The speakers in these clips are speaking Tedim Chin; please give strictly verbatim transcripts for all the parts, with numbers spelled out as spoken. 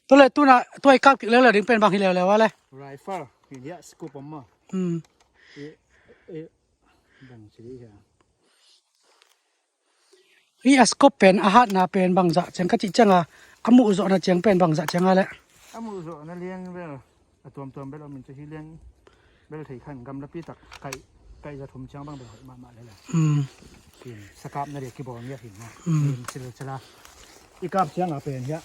Tua le tuna tua i kap kik leuleu ding pen bang hi leuleu a le. Rifle hi, hiah scope om maw? Hmm. I, i, bang ci dih hiah. Hih a scope pen a hatna pen bangzah ciang ka cih cianga, a muhzawhna ciang pen bangzah cianga le? A muhzawhna liang bel a tuamtuam bel om in, ci hi liang bel thei khan gamlapi tak kaih, kaih za thum ciang bang bel hoih mahmah lele. Hmm. Kin sakapna dia kibawl ngiat hin na. Hmm. Kin cil cila i kap cianga pen hiah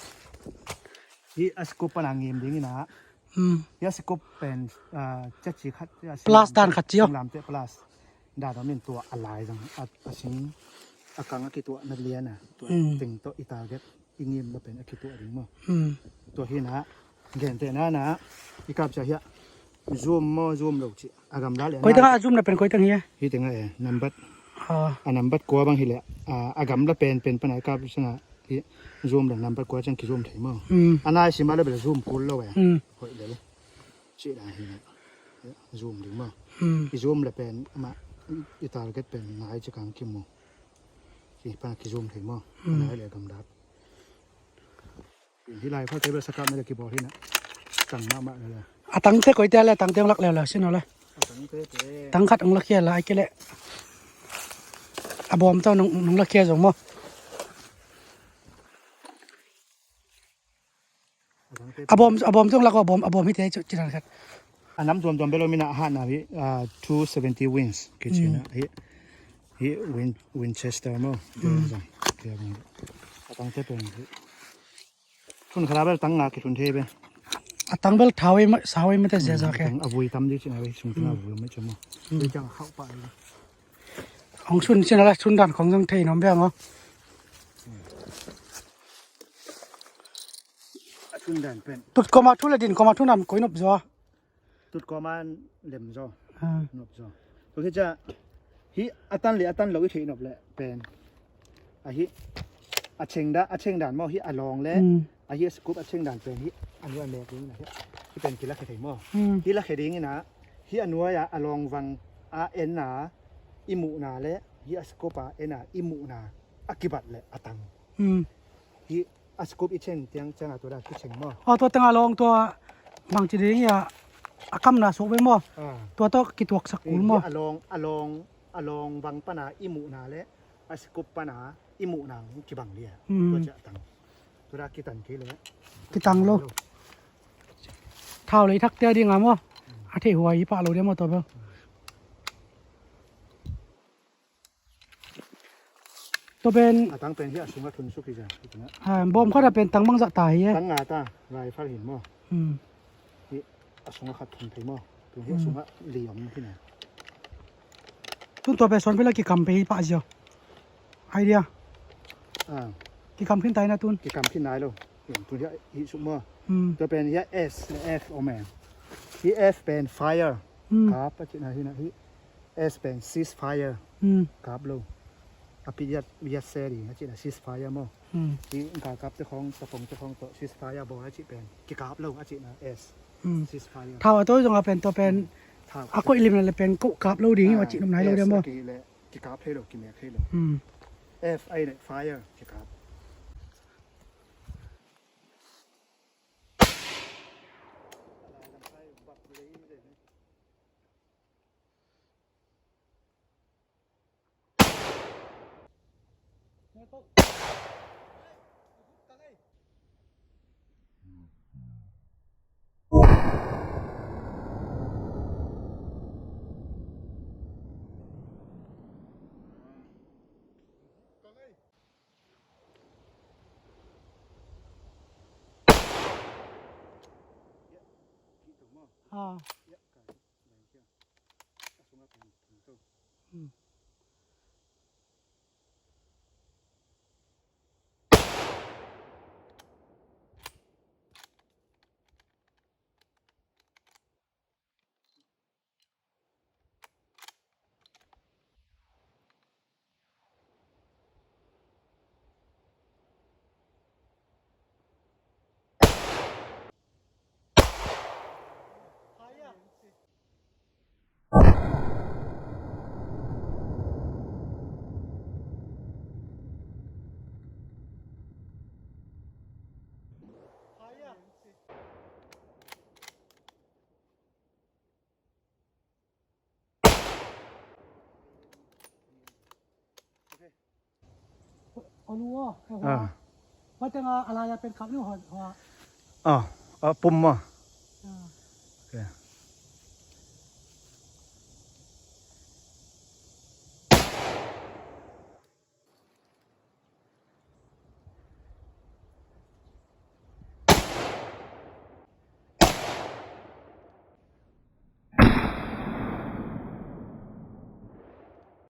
hih a scope pana ngim dingin a. Hmm. Hiah scope pen, ah, caci khat, hiah plus dan khat cio. Singlamteh plus dan om in, tua a lai zang a, a sing a kang a kituahna liana tua, hmm, teng tawh i target i ngimna pen a kituah ding maw? Hmm. Tua hina gentehna na i kap cia hiah zoom maw, zoom lo ci a gamla le koi tanga a zoomna pen koi tang hia? Hi tanga e, nambat. Ah. A nambat kua bang hi le, ah, a gamla pen pen pana i kap sanga hi zoom le nambat kua ciang kizoom thei maw? Hmm. A nai sima le bel zoom kul lo e. Hmm. Hoih lel. Cih dan hi na. Zoom ding maw? Hmm. I zoom le pen amah i target pen nai ci kang kimu. Ci pana kizoom thei maw? Hmm. A nai le gamdap. Hi lai kha kei bel sakapna le kibawl hi na. Tang mahmah le le. A tangte koite le, tangte hong lak leuleu sin aw le. A tangte te. Tang khat hong lakhia la, ai kei le. A bawm tawh nong, nong lakhia zong maw? A bawm, a bawm tawh hong lak aw, a bawm, a bawm hi te ci, ci dan khat. A nam tuamtuam bel om in a hatna hi, ah, two seventy Wins kici na. Hmm. Hi, hi Win, Winchester maw? Hmm. Tia bang. A tangte pen hi. Thun khat a bel tang nga kithun thei ve. A tang bel thau ei ma, sau ei mate ziaza ke. A tang a vui tam dih cih na ve, sung tang a vui mate maw. Hmm. Vui tang hauh pah ei. Hong sun cih na la, sun dan khong zong thei nuam ve ang aw. A sun dan pen. Tut koma thu le din koma thu nam koi nop zaw. Tut koma lem zaw. Ah. Nop zaw. Tua hi cia, hi a tan le a tan lo i theih nop le pen. A hi a cheng dan, a cheng dan maw, hi a lawng le. Hmm. A hi a scope a cheng dan pen hi a nuai mek ding in a hi. Hi pen kilakhia thei maw? Hmm. Hi lakhia ding in a, hi a nuai a, a lawng vang a en a i muhna le, hi a scope a en a i muhna a kibat le a tang. Hmm. Hi a scope i cheng tiang cianga tua dan kicheng maw? Aw, tua tanga lawng tua bangci ding ia a kamna suk ve maw? Ah. Tua tawh kituaksak kul maw? Hi a lawng, a lawng, a lawng vang pana i muhna le a scope pana i muhna kibang dia. Hmm. Tua ciah tang. Tua dan kitang kei le. Kitang lo. Thau le i thak tia dinga maw? A theih huai i pah lo dia maw tua bel. Tua pen a tang pen hi a sungah thun suk hi cia. Ha, bawm khat a pen tang bangzah ta hi e. Tang nga ta, rifle hin maw. Hmm. Hi a sungah khat thun thei maw. Tun hi a sungah li om hi na. Tun tua pen suan pen la kikam pen hi pah zia. Idea. Ah. Kikam khin tai na tun. Kikam khin nai lo. Tun hi a hi suk maw. Hmm. Tua pen hi a S le F om e. Hi F pen fire. Hmm. Kap a cihna hi na hi. S pen ceasefire. Hmm. Kap lo. A pi yat, yat se ding a cihna ceasefire maw. Hmm. Hi in ka kap te khong, tapong te khong tawh ceasefire bawl a cih pen kikap lo a cihna S. Hmm. Ceasefire. Thau a tawi zong a pen tawh pen. Thau. A koih limna le pen koh kap lo ding hi a cih nop nai lo ding maw. S a ki le kikap thei lo, kimek thei lo. Hmm. F a le fire kikap. Ah. Hmm. Lu aw, hua. Ah. Hua teng a, a lai a pen kap liu hua, hua. Ah, a pum maw.